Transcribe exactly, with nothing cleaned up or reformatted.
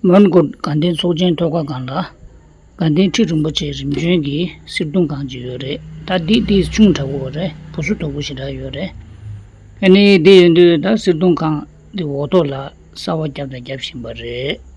མོན་གྷོ་དགའ་ལྡན་ཚོགས་ཆེན་ཐོག་ཁ་སྒང་ལ། དགའ་ལྡན་ཁྲི་རིན་པོ་ཆེ་རིམ་བྱོན་གྱི་གསེར་གདུང་ཁང་ཅིག་ཡོད་རེད། ད་འདི་འདི་ཆུང་དྲགས་པོ་རེད། བུ་སུ་དོ་པོ་ཞེ་དྲག་ཡོད་རེད། ཨ་ནི་འདི་ཡིན་དུས་ད་གསེར་གདུང་ཁང་འདི་འོག་ཐོག་ལ་གསར་པ་བརྒྱབ་དང་རྒྱབ་བཞིན་པ་རེད།